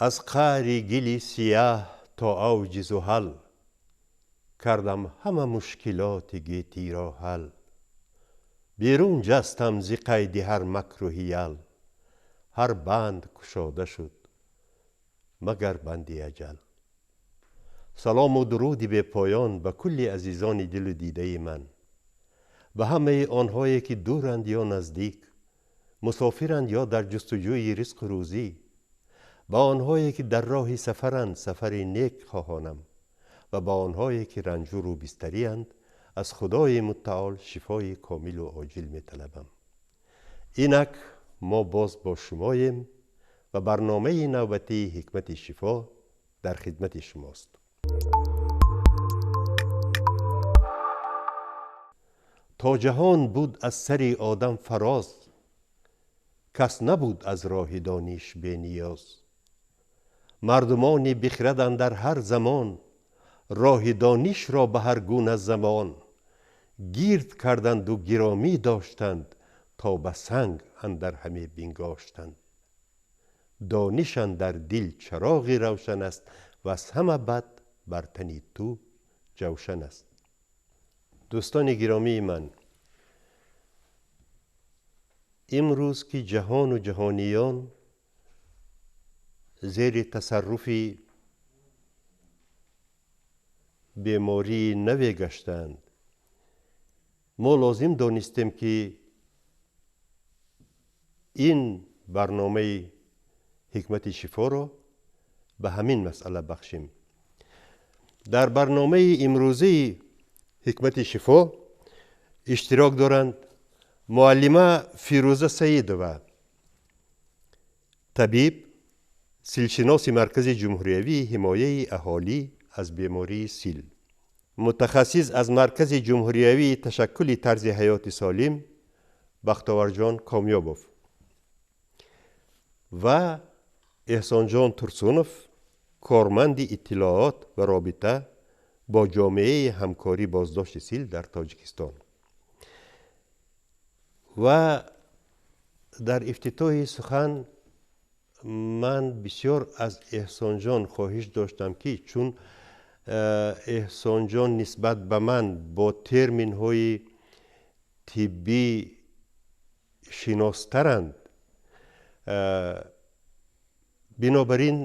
Аз қаъри гили сиёҳ то авҷи зуҳал, кардам ҳама мушкилоти гетиро ҳал. Берун ҷастам зи қайди ҳар макру ҳиял, ҳар банд кушода шуд, магар банди аҷал. Салому дуруди бепоён ба кулли азизони дилу дидаи ман, ба ҳамаи онҳое ки дуранд ё наздик, мусофиранд ё дар ҷустуҷӯи ризқу рӯзӣ, ба онҳое ки дар роҳи сафаранд сафари нек хоҳонам ва ба онҳое ки ранҷуру бистарианд аз Худои муттаол шифои комилу оҷил металабам. Инак мо боз бо шумоем ва барномаи навбатии Ҳикмати шифо дар хидмати шумост. То ҷаҳон буд аз сари одам фароз, кас набуд аз роҳи дониш бениёз. Мардумони бихрад андар ҳар замон, роҳи донишро ба ҳар гуна замон гирд карданду гиромӣ доштанд, то ба санг андар ҳаме бингоштанд. Дониш андар дил чароғи равшан аст ва аз ҳама бад бар тани ту ҷавшан аст. Дӯстони гиромии ман, имрӯз ки ҷаҳону ҷаҳониён зери тасарруфи бемории наве гаштаанд, мо лозим донистем ки ин барномаи Ҳикмати шифоро ба ҳамин масъала бахшем. Дар барномаи имрӯзаи Ҳикмати шифо иштирок доранд муаллима Фирӯза Саидова, табиб, силшиноси Маркази ҷумҳуриявии ҳимояи аҳолӣ аз бемории сил, мутахассис аз Маркази ҷумҳуриявии ташаккули тарзи ҳаёти солим Бахтоварҷон Комёбов ва Эҳсонҷон Турсунов, корманди иттилоот ва робита бо ҷомеаи ҳамкорӣ боздошти сил дар Тоҷикистон. Ва дар ифтитоҳи сухан ман бисёр аз Эҳсонҷон хоҳиш доштам, ки чун Эҳсонҷон нисбат ба ман бо терминҳои тиббӣ шиностаранд, бинобар ин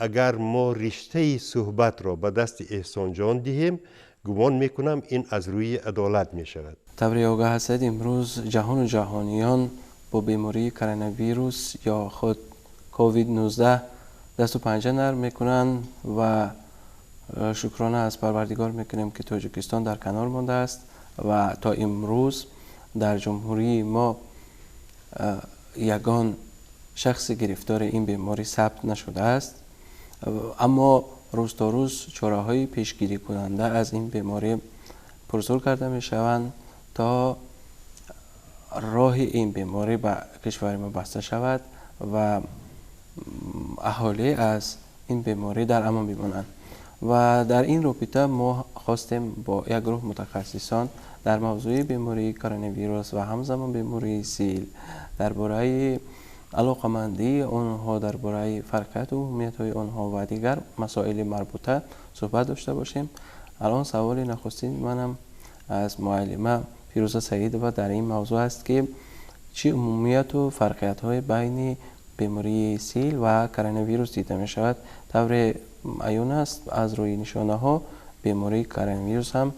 агар мо риштаи суҳбатро ба дасти Эҳсонҷон диҳем, гумон мекунам ин аз рӯи адолат мешавад. Тавре огаҳ ҳастед, имрӯз ҷаҳону ҷаҳониён бо бемории коронавирус ё худ ковид-19 дасту панҷа нарм мекунанд ва шукрона аз Парвардигор мекунем, ки Тоҷикистон дар канор мондааст ва то имрӯз дар ҷумҳурии мо ягон шахси гирифтори ин беморӣ сабт нашудааст. Аммо рӯз то рӯз чораҳои пешгирикунанда аз ин беморӣ пурзур карда мешаванд, то роҳи ин беморӣ ба кишвари мо баста шавад ва аҳолӣ аз ин беморӣ дар амон бимонанд. Ва дар ин робита мо хостем бо як гурӯҳ мутахассисон дар мавзӯи бемории коронавирус ва ҳамзамон бемории сил, дар бораи алоқамандии онҳо, дар бораи фарқияту умумиятҳои онҳо ва дигар масоили марбута суҳбат дошта бошем. Алон саволи нахустини манам аз муаллима Фирӯза Саидова дар ин мавзӯъ аст, ки чӣ умумияту фарқиятҳои байни бемории сил ва коронавирус дида мешавад. Тавре аён аст, аз рӯи нишонаҳо бемории коронавирус ҳам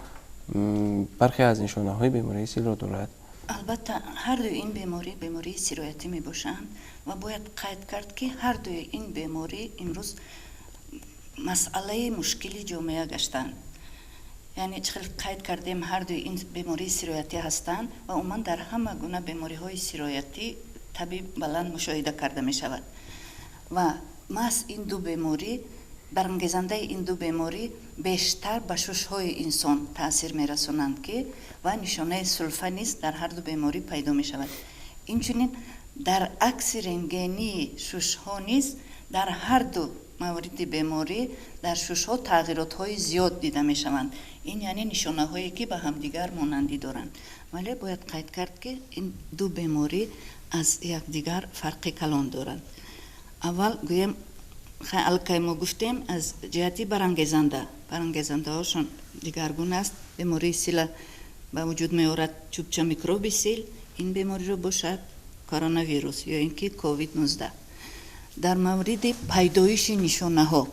бархе аз нишонаҳои бемории силро дорад. Албатта, ҳар дуи ин беморӣ бемории сироятӣ мебошанд ва бояд қайд кард, ки ҳар дуи ин беморӣ имрӯз масъалаи мушкили ҷомеа гаштанд. Яъне чӣ хел қайд кардем, ҳар дуи ин бемории сироятӣ ҳастанд ва умуман дар ҳама гуна бемориҳои сироятӣ таби баланд мушоҳида карда мешавад. Ва маҳз ин ду беморӣ, барангезандаи ин ду беморӣ бештар ба шушҳои инсон таъсир мерасонанд, ки ва нишонаи сулфа низ дар ҳар ду беморӣ пайдо мешавад. Инчунин дар акси рентгении шушҳо низ дар ҳар ду мавриди беморӣ дар шушҳо тағйиротҳои зиёд дида мешаванд. Ин яъне нишонаҳое, ки ба ҳамдигар монандӣ доранд. Вале бояд қайд кард, ки ин ду беморӣ аз якдигар фарқи калон доранд. Аввал гӯем, Аллакай мо гуфтем, аз ҷиҳати барангезандаҳошон дигаргун аст. Бемории сила ба вуҷуд меорад чӯбча микроби сил, ин бемориро бошад коронавирус ё ин ки ковид-19. Дар мавриди пайдоиши нишонаҳо,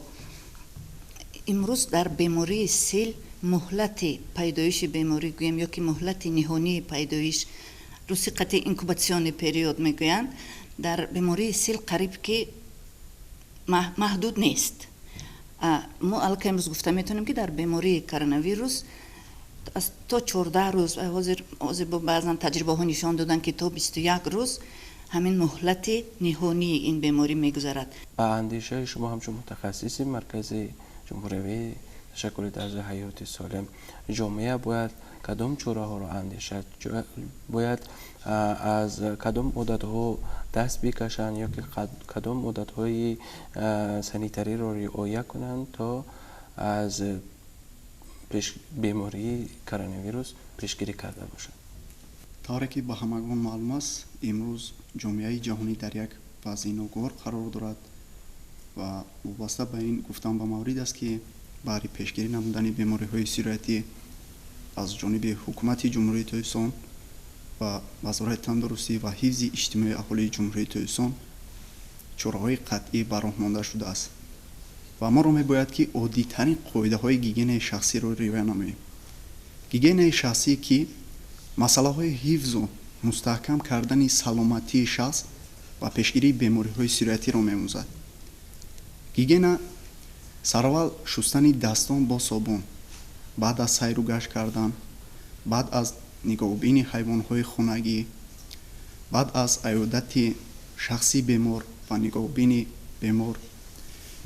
имрӯз дар бемории сил муҳлати пайдоиши беморӣ гӯем ё ки муҳлати ниҳонии пайдоиш, русӣ қати инкубационный период мегӯянд, дар бемории сил қариб ки маҳдуд нест. Мо аллакай имрӯз гуфта метавонем, ки дар бемории коронавирус аз то 14 рӯз, ҳозир баъзан таҷрибаҳо нишон доданд, ки то 21 рӯз ҳамин муҳлати ниҳонии ин беморӣ мегузарад. Ба андешаи шумо, ҳамчун мутахассиси Маркази ҷумҳуриявии ташаккули тарзи ҳаёти солим, ҷомеа бояд кадом чораҳоро андешад? Бояд аз кадом одатҳо даст бикашанд ё ки кадом одатҳои санитариро риоя кунанд, то аз бемории коронавирус пешгирӣ карда бошанд? Тавре ки ба ҳамагон маълум аст, имрӯз ҷомеаи ҷаҳонӣ дар як вазъи ногувор қарор дорад ва вобаста ба ин гуфтан ба маврид аст, ки баҳри пешгирӣ намудани бемориҳои сироятӣ аз ҷониби Ҳукумати Ҷумҳурии Тоҷикистон ва Вазорати тандурустӣ ва ҳифзи иҷтимоии аҳолии Ҷумҳурии Тоҷикистон чораҳои қатъӣ ба роҳ монда шудааст ва моро мебояд, ки оддитарин қоидаҳои гигиенаи шахсиро риоя намоем. Гигиенаи шахсӣ, ки масъалаҳои ҳифзу мустаҳкам кардани саломатии шахс ва пешгирии бемориҳои сироятиро меомӯзад. Гигиена сараввал шустани дастон бо собун баъд аз сайру гашт кардан, баъд аз нигоҳубини ҳайвонҳои хонагӣ, баъд аз аёдати шахси бемор ва нигоҳубини бемор,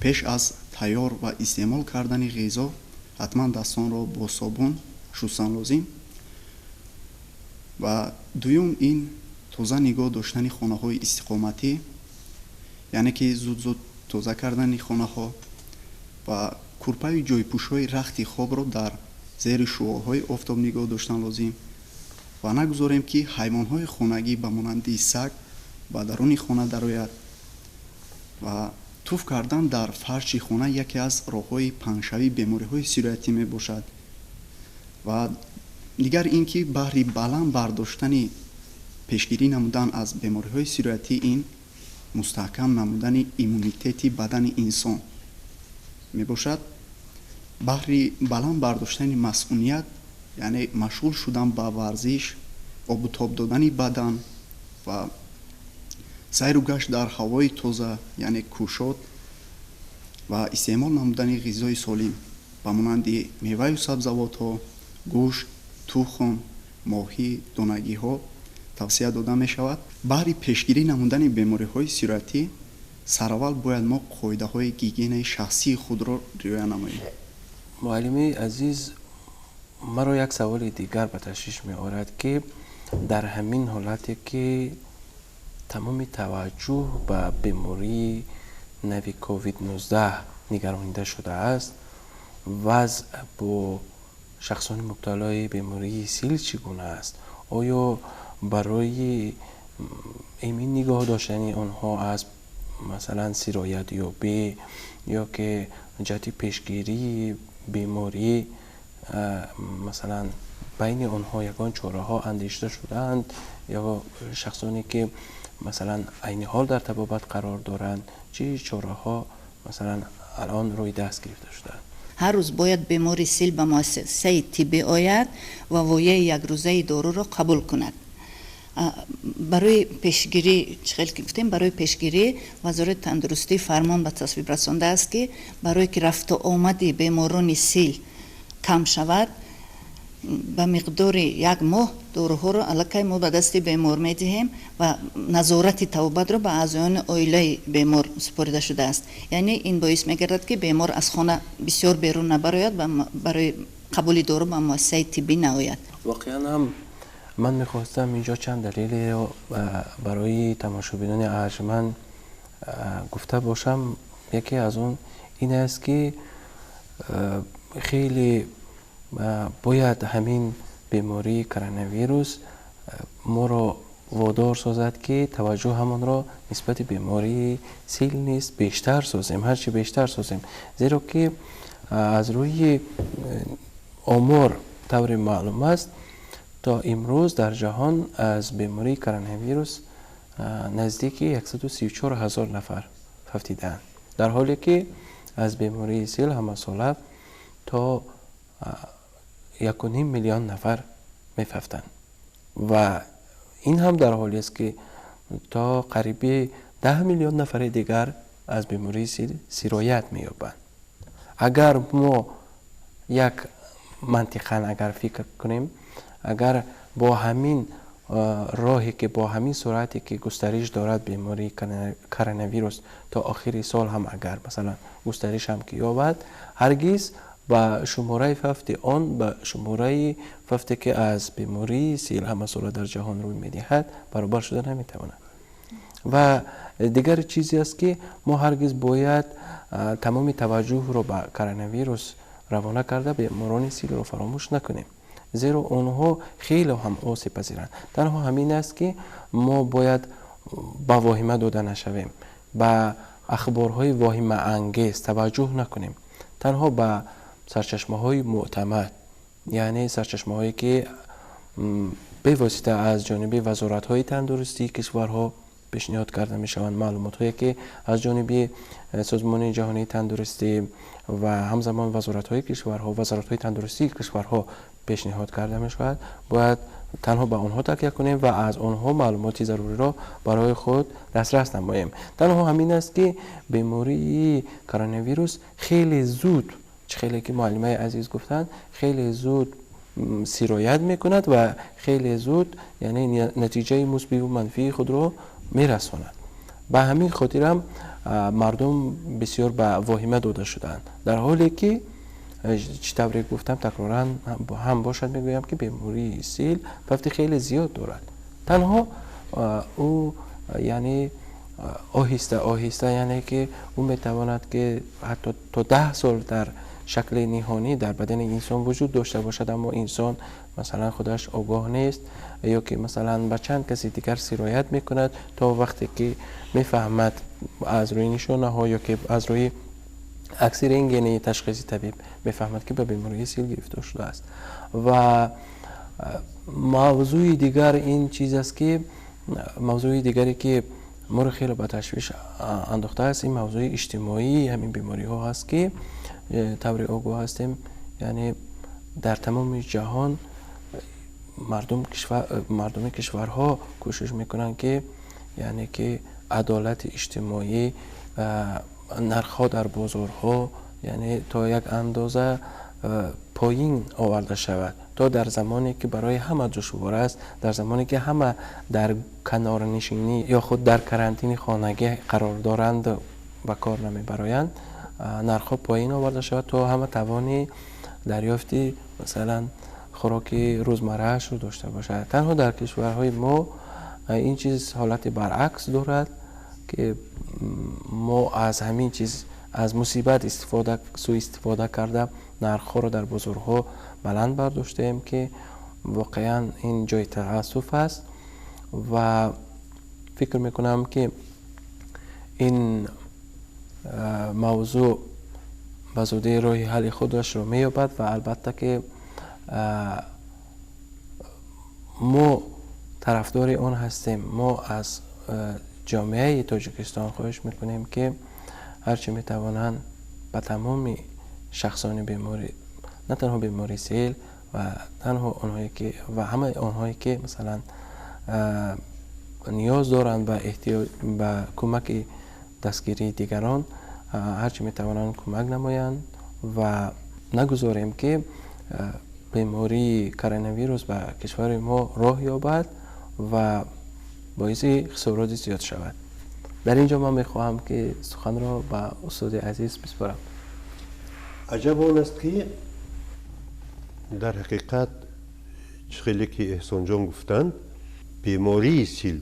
пеш аз тайёр ва истеъмол кардани ғизо ҳатман дастонро бо собун шустан лозим. Ва дуюм, ин тоза нигоҳ доштани хонаҳои истиқоматӣ, яъне ки зуд зуд тоза кардани хонаҳо ва курпаю ҷойпӯшҳои рахти хобро дар зери шуоъҳои офтоб нигоҳ доштан лозим ва нагузорем, ки ҳайвонҳои хонагӣ ба монанди саг ба даруни хона дарояд. Ва туф кардан дар фарши хона яке аз роҳҳои паҳншавии бемориҳои сироятӣ мебошад. Ва дигар ин ки баҳри баланд бардоштани пешгирӣ намудан аз бемориҳои сироятӣ, ин мустаҳкам намудани иммунитети бадани инсон мебошад. Баҳри баланд бардоштани масуният, яъне машғул шудан ба варзиш, обутоб додани бадан ва сайру гашт дар ҳавои тоза, яъне кушод, ва истеъмол намудани ғизои солим ба монанди меваю сабзавотҳо, гӯшт, тухм, моҳӣ, донагиҳо тавсия дода мешавад. Баҳри пешгирӣ намудани бемориҳои сироятӣ сараввал бояд мо қоидаҳои гигиенаи шахсии худро риоя намоем. Муаллими азиз, маро як саволи дигар ба ташвиш меорад, ки дар ҳамин ҳолате, ки тамоми таваҷҷӯҳ ба бемории нави ковид-19 нигаронида шудааст, вазъ бо шахсони мубталои бемории сил чӣ гуна аст? Оё барои эмин нигоҳ доштани онҳо аз, масалан, сироятёбӣ ё ки ҷиҳати пешгирии беморӣ, масалан, байни онҳо ягон чораҳо андешида шудаанд ё шахсоне, ки, масалан, айни ҳол дар табобат қарор доранд, чӣ чораҳо, масалан, алон рӯи даст гирифта шудаанд? Ҳар рӯз бояд бемори сил ба муассисаи тиббӣ ояд ва вояи якрӯзаи доруро қабул кунад. Барои пешгирӣ, чӣ хел ки гуфтем, барои пешгирӣ Вазорати тандурустӣ фармон ба тасвиб расондааст, ки барое ки рафту омади беморони сил кам шавад, ба миқдори як моҳ доруҳоро аллакай мо ба дасти бемор медиҳем ва назорати табобатро ба аъзоёни оилаи бемор супорида шудааст. Яъне ин боис мегардад, ки бемор аз хона бисёр берун набарояд ва барои қабули дору ба муассисаи тиббӣ наояд. Воқеан ҳам, ман мехостам инҷо чанд далелеро барои тамошобинони арҷманд гуфта бошам. Яке аз он ин аст, ки хеле бояд ҳамин бемории коронавирус моро водор созад, ки таваҷҷӯҳамонро нисбати бемории сил низ бештар созем, ҳарчи бештар созем, зеро ки аз рӯи омор тавре маълум аст, то имрӯз дар ҷаҳон аз бемории коронавирус наздики 134 ҳазор нафар фавтидаанд, дар ҳоле ки аз бемории сил ҳамасола то 1,5 миллион нафар мефавтанд ва ин ҳам дар ҳолест, ки то қариби 10 миллион нафари дигар аз бемории сил сироят меёбанд. Агар мо як мантиқан агар фикр кунем, агар бо ҳамин роҳе ки бо ҳамин суръате ки густариш дорад бемории коронавирус, то охири сол ҳам агар масалан густариш ҳам ки ёбад, ҳаргиз ба шумораи фавти он, ба шумораи фавте ки аз бемории сил ҳамасола дар ҷаҳон рӯй медиҳад, баробар шуда наметавонад. Ва дигар чизе аст, ки мо ҳаргиз бояд тамоми таваҷҷӯҳро ба коронавирус равона карда беморони силро фаромӯш накунем, зеро онҳо хеле ҳам осебпазиранд. Танҳо ҳамин аст, ки мо бояд ба воҳима дода нашавем, ба ахборҳои воҳимаангез таваҷҷӯҳ накунем, танҳо ба сарчашмаҳои мӯътамад, яъне сарчашмаҳое ки бевосита аз ҷониби вазоратҳои тандурустии кишварҳо пешниҳод карда мешаванд, маълумотҳое ки аз ҷониби Созмони ҷаҳонии тандурустӣ ва ҳамзамон вазоратҳои кишварҳо, вазоратҳои тандурустии кишварҳо пешниҳод карда мешавад, бояд танҳо ба онҳо такя кунем ва аз онҳо маълумоти заруриро барои худ дастрас намоем. Танҳо ҳамин аст, ки бемории коронавирус хеле зуд, чӣ хеле ки муаллимаи азиз гуфтанд, хеле зуд сироят мекунад ва хеле зуд, яъне натиҷаи мусбиву манфии худро мерасонад. Ба ҳамин хотирам мардум бисёр ба воҳима дода шудаанд, дар ҳоле ки чӣ тавре гуфтам, такроран ҳам бошад мегӯям, ки бемории сил фавти хеле зиёд дорад. Танҳо ӯ яъне оҳиста оҳиста, яъне ки ӯ метавонад ки ҳатто то 10 сол дар шакли ниҳонӣ дар бадани инсон вуҷуд дошта бошад, аммо инсон масалан худаш огоҳ нест ё ки масалан ба чанд каси дигар сироят мекунад, то вақте ки мефаҳмад аз рӯи нишонаҳо ё ки аз рӯи акси рентгени ташхиси табиб мефаҳмад, ки ба бемории сил гирифтор шудааст. Ва мавзӯи дигар ин чиз аст, ки мавзӯи дигаре ки моро хеле ба ташвиш андохтааст, ин мавзӯи иҷтимоии ҳамин бемориҳо ҳаст, ки тавре огоҳ ҳастем, яъне дар тамоми ҷаҳон мардуми кишварҳо кӯшиш мекунанд, ки яъне ки адолати иҷтимоӣ, нархҳо дар бозорҳо яъне то як андоза поин оварда шавад, то дар замоне ки барои ҳама душвор аст, дар замоне ки ҳама дар канорнишинӣ ё худ дар карантини хонагӣ қарор доранд, ба кор намебароянд, нархҳо поин оварда шавад, то ҳама тавони дарёфти масалан хӯроки рӯзмарраашро дошта бошад. Танҳо дар кишварҳои мо ин чиз ҳолати баръакс дорад, ки мо аз ҳамин чиз, аз мусибат суистифода карда, нархҳоро дар бозорҳо баланд бардоштаем, ки воқеан ин ҷои таассуф аст. Ва фикр мекунам, ки ин мавзӯъ ба зудӣ роҳи ҳалли худашро меёбад ва албатта ки мо тарафдори он ҳастем. Мо аз ҷомеаи Тоҷикистон хоҳиш мекунем, ки ҳарчи метавонанд ба тамоми шахсони бемори, на танҳо бемори сил ва танҳо онҳое ки ва ҳамаи онҳое ки масалан ниёз доранд ба эҳтиёҷ ба кӯмаки дастгирии дигарон, ҳарчи метавонанд кӯмак намоянд ва нагузорем, ки бемории коронавирус ба кишвари мо роҳ ёбад ва боиси хисороти зиёд шавад. Дар ин ҷо ман мехоҳам, ки суханро ба устоди азиз бисупорам. Аҷаб он аст, ки дар ҳақиқат, чӣ хеле ки Эҳсонҷон гуфтанд, бемории сил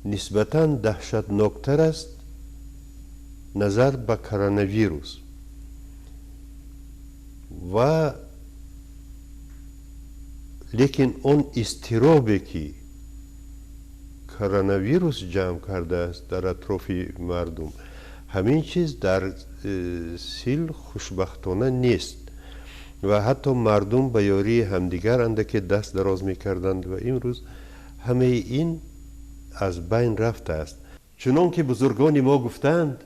нисбатан даҳшатноктар аст назар ба коронавирус ва лекин он изтиробе ки коронавирус ҷамъ кардааст дар атрофи мардум, ҳамин чиз дар сил хушбахтона нест ва ҳатто мардум ба ёрии ҳамдигар андаке даст дароз мекарданд ва имрӯз ҳамаи ин аз байн рафтааст. Чунон ки бузургони мо гуфтанд,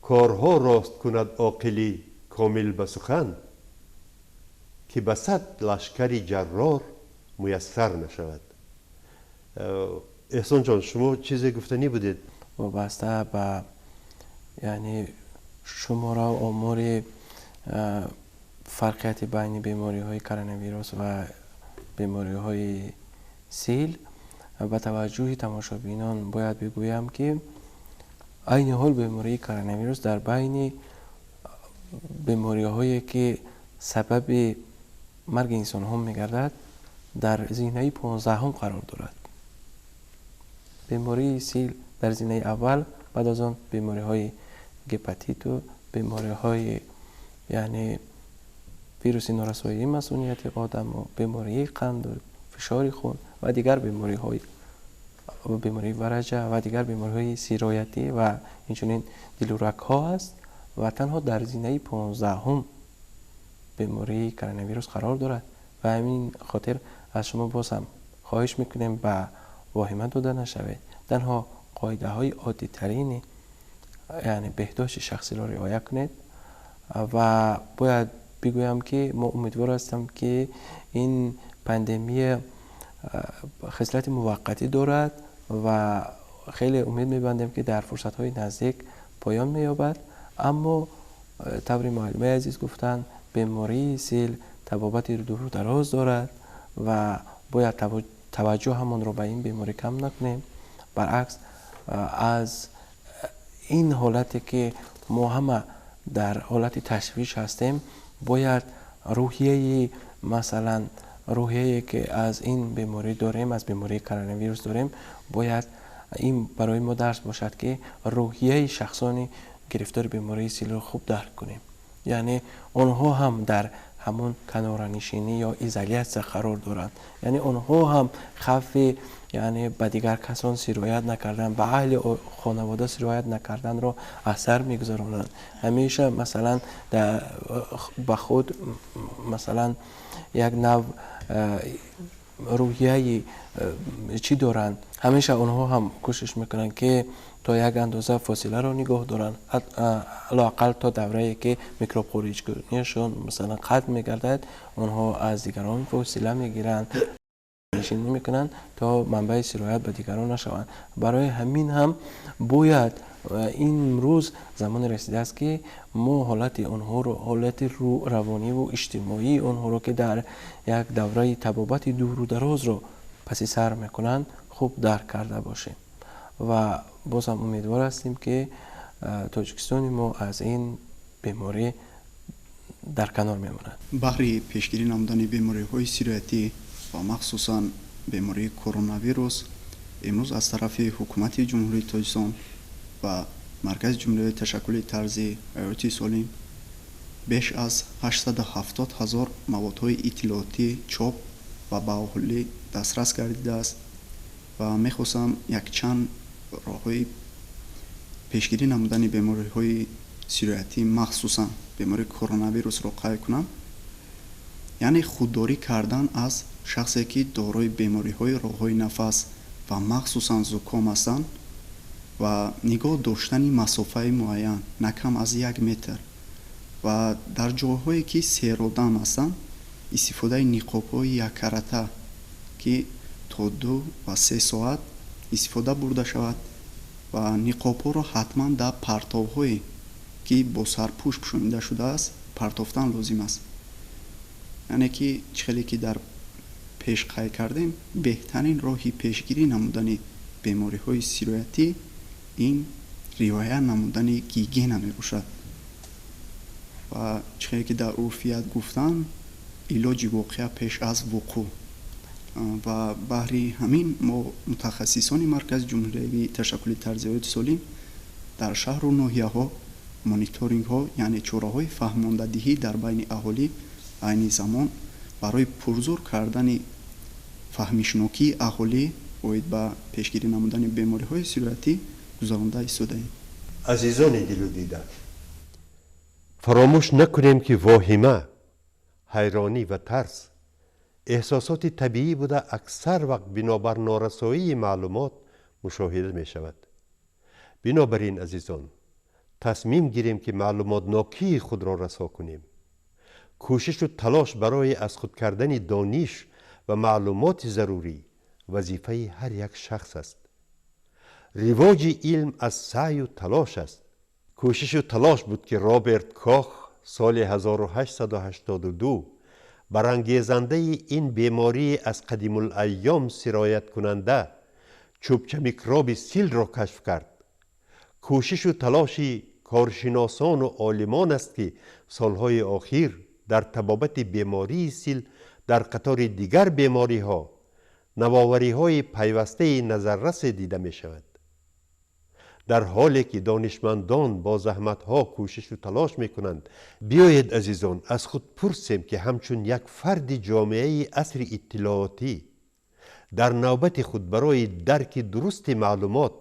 корҳо рост кунад оқилӣ комил ба сухан, ки ба сад лашкари ҷаррор муяссар нашавад. Эҳсонҷон, шумо чизе гуфтанӣ будед? Вобаста ба яъне шумора омори фарқияти байни бемориҳои коронавирус ва бемориҳои сил, ба таваҷҷӯҳи тамошобинон бояд бигӯям, ки айни ҳол бемории коронавирус дар байни бемориҳое ки сабаби марги инсонҳо мегардад, дар зинаи 15-ум қарор дорад. Бемории сил дар зинаи аввал, баъд аз он бемориҳои гепатиту бемориҳои яъне вируси норасоии масунияти одаму бемории қанду фишори хун ва дигар бемориҳои бемории вараҷа ва дигар бемориҳои сироятӣ ва инчунин дилуракҳо аст ва танҳо дар зинаи 15-ум бемории коронавирус қарор дорад. Ва ҳамин хотир аз шумо боз ҳам хоҳиш мекунем, ба воҳима дода нашавед. Танҳо қоидаҳои оддитарини яъне беҳдошти шахсиро риоя кунед. Ва бояд бигӯям, ки мо умедвор ҳастам, ки ин пандемия хислати муваққатӣ дорад ва хеле умед мебандем, ки дар фурсатҳои наздик поён меёбад. Аммо таври муаллимаи азиз гуфтанд, бемории сил табобати дуру дароз дорад ва бояд таваҷҷӯҳамонро ба ин беморӣ кам накунем. Баръакс, аз ин ҳолате ки мо ҳама дар ҳолати ташвиш ҳастем, бояд рӯҳияи, масалан, рӯҳияе ки аз ин беморӣ дорем, аз бемории коронавирус дорем, бояд ин барои мо дарс бошад, ки рӯҳияи шахсони гирифтори бемории силро хуб дарк кунем. Яъне онҳо ҳам дар ҳамон каноранишинӣ ё изолятсия қарор доранд, яъне онҳо ҳам хавфи яъне ба дигар касон сироят накардан, ба аҳли хонавода сироят накарданро аз сар мегузаронанд. Ҳамеша, масалан, ба худ, масалан, як нав рӯҳияи чӣ доранд. Ҳамеша онҳо ҳам кӯшиш мекунанд, ки то як андоза фосиларо нигоҳ доранд, лоақал то даврае ки микробхориҷкуниашон, масалан, қатъ мегардад. Онҳо аз дигарон фосила мегиранд, нишинӣ мекунанд, то манбаи сироят ба дигарон нашаванд. Барои ҳамин ҳам бояд имрӯз замоне расидааст, ки мо ҳолати онҳоро, ҳолати равониву иҷтимоии онҳоро, ки дар як давраи табобати дуру дарозро паси сар мекунанд, хуб дарк карда бошем. Ва бозам умедвор ҳастем, ки Тоҷикистони мо аз ин беморӣ дар канор мемонад. Баҳри пешгирӣ намудани бемориҳои сироятӣ ва махсусан бемории коронавирус имрӯз аз тарафи Ҳукумати Ҷумҳурии Тоҷикистон ва Маркази ҷумҳуриявии ташаккули тарзи ҳаёти солим беш аз 870 ҳазор маводҳои иттилоотӣ чоп ва ба аҳолӣ дастрас гардидааст. Ва мехостам якчанд роҳҳои пешгирӣ намудани бемориҳои сироятӣ, махсусан бемории коронавирусро қайд кунам. Яъне худдорӣ кардан аз шахсе, ки дорои бемориҳои роҳҳои нафас ва махсусан зуком ҳастанд, ва нигоҳ доштани масофаи муайян на кам аз 1 метр ва дар ҷойҳое, ки серодам ҳастанд, истифодаи ниқобҳои яккарата, ки то 2 ва 3 соат истифода бурда шавад, ва ниқобҳоро ҳатман дар партовҳое, ки бо сарпӯш пӯшонида шудааст, партофтан лозим аст. Яъне ки чӣ хеле ки дар пеш қайд кардем, беҳтарин роҳи пешгирӣ намудани бемориҳои сироятӣ ин риоя намудани гигиена мебошад. Ва чӣ хеле ки дар урфият гуфтанд, илоҷи воқеа пеш аз вуқӯъ. Ва баҳри ҳамин мо, мутахассисони Маркази ҷумҳуриявии ташаккули тарзи ҳаёти солим, дар шаҳру ноҳияҳо мониторингҳо, яъне чораҳои фаҳмондадиҳӣ дар байни аҳолӣ айни замон барои пурзур кардани фаҳмишнокии аҳолӣ. Оид ба пешгирӣ намудани бемориҳои сироятӣ гузаронда истодаем. Азизони дилу дида, фаромӯш накунем, ки воҳима, ҳайронӣ ва тарс эҳсосоти табиӣ буда, аксар вақт бинобар норасоии маълумот мушоҳида мешавад. Бинобар ин, азизон, тасмим гирем, ки маълумотнокии худро расо кунем. Кӯшишу талош барои аз худ кардани дониш ва маълумоти зарурӣ вазифаи ҳар як шахс аст. Ривоҷи илм аз саъю талош аст. Кӯшишу талош буд, ки Роберт Кох соли 1882 барангезандаи ин бемории аз қадимулайём сирояткунанда, чӯбча микроби силро кашф кард. Кӯшишу талоши коршиносону олимон аст, ки солҳои охир дар табобати бемории сил дар қатори дигар бемориҳо навовариҳои пайвастаи назаррасе дида мешавад. Дар ҳоле ки донишмандон бо заҳматҳо кӯшишу талош мекунанд, биёед, азизон, аз худ пурсем, ки ҳамчун як фарди ҷомеаи асри иттилоотӣ дар навбати худ барои дарки дурусти маълумот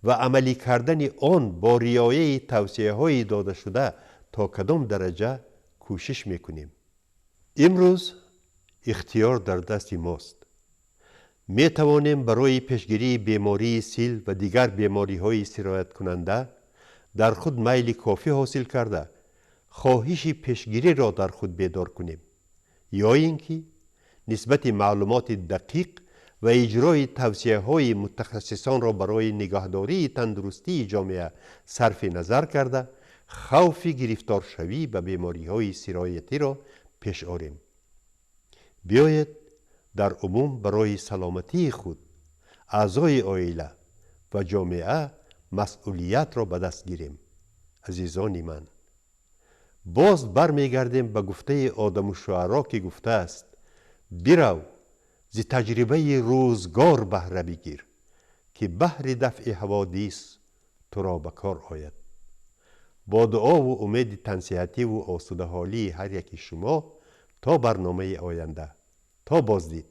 ва амалӣ кардани он бо риояи тавсияҳои додашуда то кадом дараҷа кӯшиш мекунем. Имрӯз ихтиёр дар дасти мост. Метавонем барои пешгирии бемории сил ва дигар бемориҳои сирояткунанда дар худ майли кофӣ ҳосил карда, хоҳиши пешгириро дар худ бедор кунем, ё ин ки нисбати маълумоти дақиқ ва иҷрои тавсияҳои мутахассисонро барои нигаҳдории тандурустии ҷомеа сарфи назар карда, хавфи гирифторшавӣ ба бемориҳои сироятиро пеш орем. Биёед, дар умум барои саломатии худ, аъзои оила ва ҷомеа масъулиятро ба даст гирем. Азизони ман, боз бармегардем ба гуфтаи одаму шуаро, ки гуфтааст: «Бирав, зи таҷрибаи рӯзгор баҳра бигир, ки баҳри дафъи ҳаводис туро ба кор ояд». Бо дуову умеди тансиҳативу осудаҳолии ҳар яки шумо то барномаи оянда, то боздид.